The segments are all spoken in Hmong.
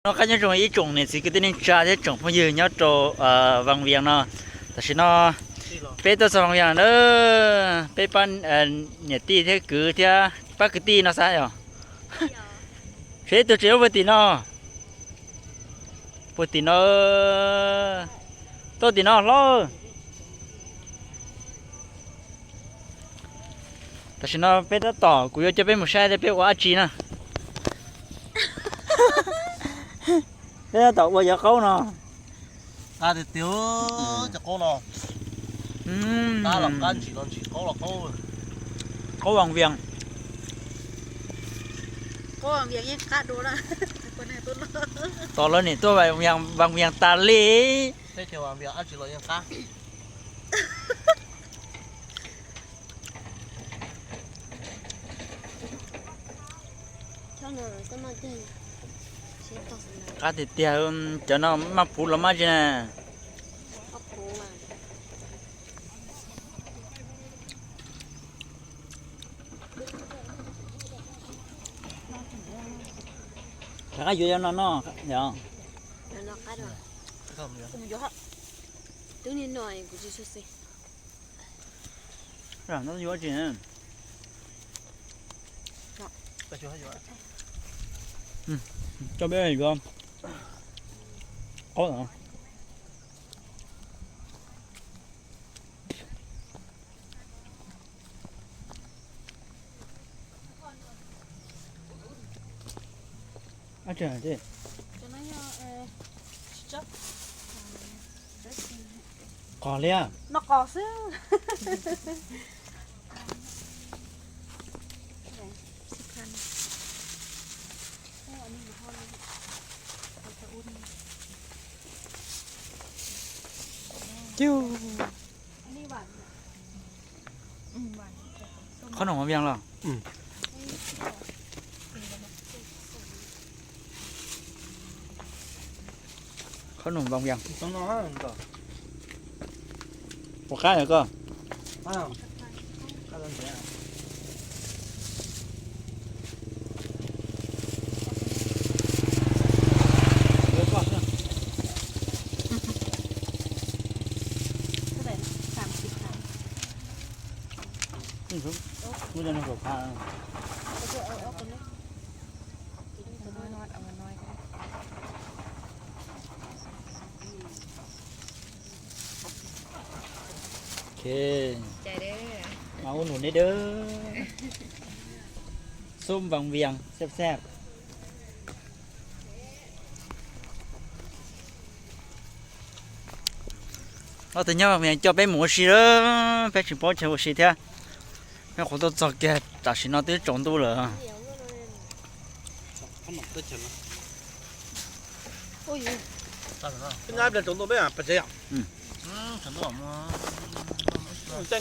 Noj qab nyob zoo ib tsoom niam txiv kwv tij neej tsa thiab tsoom phooj ywg nyob rau Vaj Vias no. Tam sim no peb tuaj txog Vaj Vias na, peb pab niam tij thiab kwv thiab pab kwv tij no xav yog. Seb tus tsev puag tim no, puag tim no, tuaj tim no hlob. Tam sim no peb tab tom, kuv yuav coj peb mus saib thiab peb ua dab tsi na. Peb tab tom ua cov qaub no. Qab tiag tiag, cov qaub no. Qab los qab, ntsim los ntsim, qaub los qaub. Qaub Vaj Vias. Tos lawv niam tuaj Vaj Vias tas li. Peb chaw Vaj Vias dab tsi los yeej qab. Qab tiag tiag, cov no maj phuv los maj tsi na. Rov qab yuav cov no noj yom. Yuav tsi, coj peb yuav qaub no. Qos li. Qhob noom Vaj Vias los? Qhob noom Vaj Vias. Puas qab koj? Mas ua num nej dawb. Xub Vaj Vias xab xab. Ob tug nyob Vaj Vias coj peb mus ua si lawm, peb tsis paub chaw ua si thiab. Peb qhuav tuaj txog kiag tam sim no twb tsaus ntuj lawm. Peb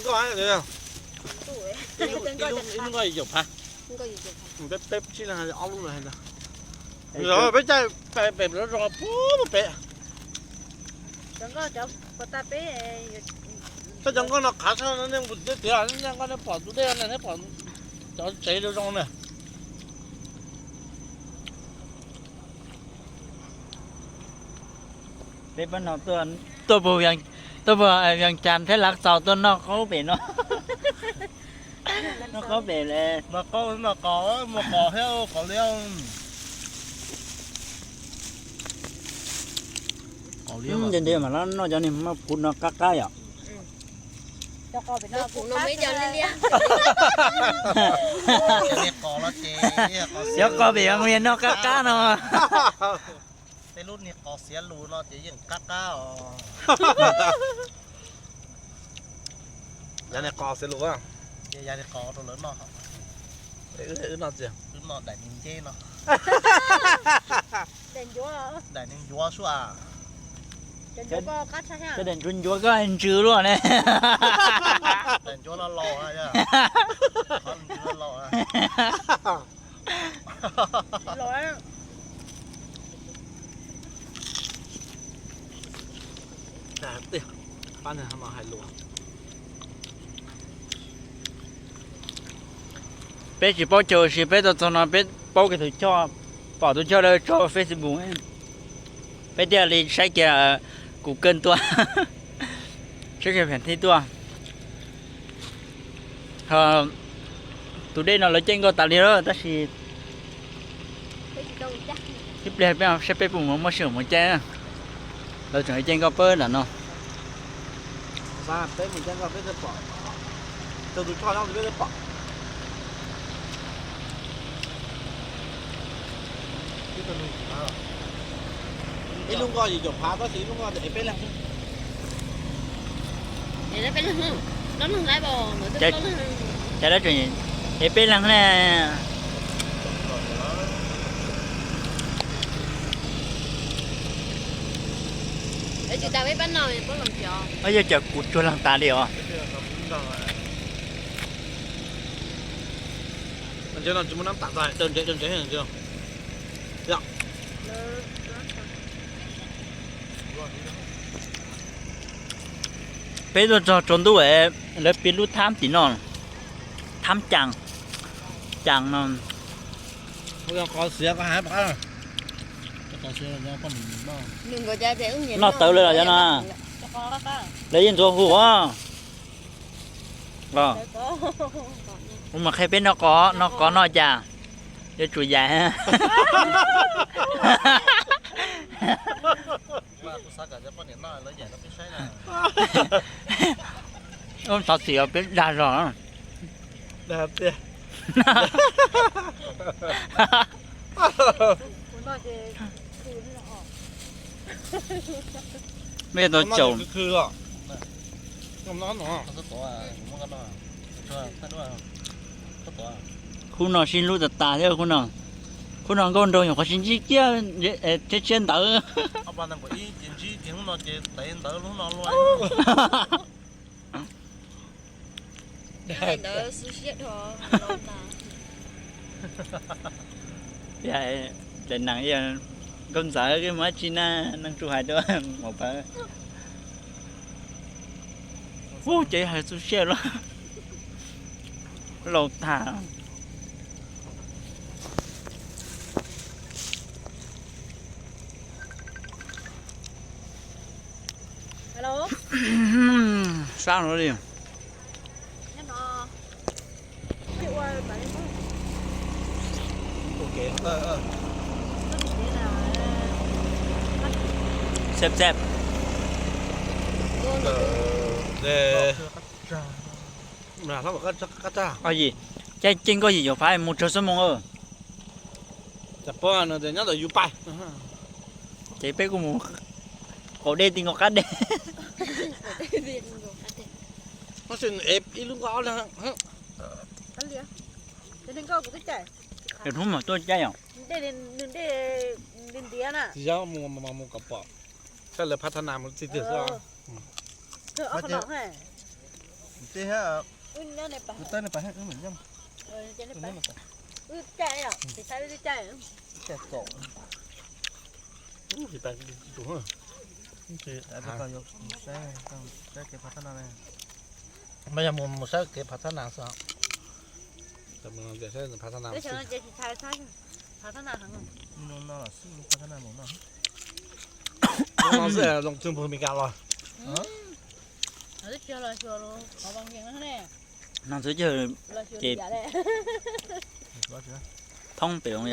caij pem zoo zoo puag pem. Peb cov nkoj no qhav tshaj nej mus tiag tiag, nej nkoj nej pom tus dej ne, nej pom cov tsev zoo zoo na. Peb pab no tuaj, tuaj puag, tuaj puag Vias Cas thiab Lav Xaus tuaj noj qaub pem no. Noj qaub pem le. Noj qaub, noj qos, muaj qos thiab qos liab. Ntev ntev mas noj cov niag maj phuv no qab qab yom. Cov qos pem Vias no qab qab no. Tej lub niag qos xiav lus no ces yeej qab qab os. Yav niag qos xiav lus, yav niag qos rau lawv noj. Wb noj txiv, wb noj daim me nceb no. Daim me ncuav sua. Cov daim ncuav ncuav koj ntsws luaj ne. Daim ncuav los laus, qhov ntsws los laus. Peb tsis paub chaw ua si, peb tuaj txog no peb paub kiag tus choj, Pom tus choj lawv tso Facebook, peb thiaj li saib kiag kuv kawg tuaj, saib kiag pham thib tuaj. Ho tus dej no lawv caij nkoj tas li lawm tab sis ib pliag peb saib peb puas muaj sij hawm mus caij. Lawv tseem caij nkoj pab nram no. Ib lub nkoj yim caum phav tab sis ib lub nkoj ev peb leeg. Cas lawv tseem ev peb leeg ne? Yog cas kuv tsuag leeg tas li os. Peb tuaj txog tsaus ntuj, lawv piv lub thab tim no, thab cas, cas no. Noj tawv lawm los yog no, lawv yeej ntxuav hu os. Kuv mam qhia peb noj qos, noj qos noj cas, yuav tsum yaim. Ub, xov xwm peb dag zog. Mej tau caum. Khub no sib hlub tas tas thiab khub no. Khub no nkauj nraug nyuam qhuav sib ntsib kiag thiab tshiab ntawd. Ntawd xub siab dhau los tas. Ces nees nkauj ntxawm mus dab tsi na, neeg tsuas hais rau maum pawg. Ub, ces hais xub siab los laus tag. Sab no li. Xeb xeb. Yim, caij nkoj yim caum phav mus tsawg xuab moos. Ces peb kuj mus qaum dej ti nkaus qab dej. Ib lub nkoj ob leeg. Hnub mam tuaj caij os. Tsis yog mus mus kom pom, saib lawv phav thab nas mus txij twg xwb. Mas yog mus saib kev phav thab nas xwb. Phav thab nas xwb, loo txwj npug Meskas los. No ntxwv cawg ces thoob pem lawv.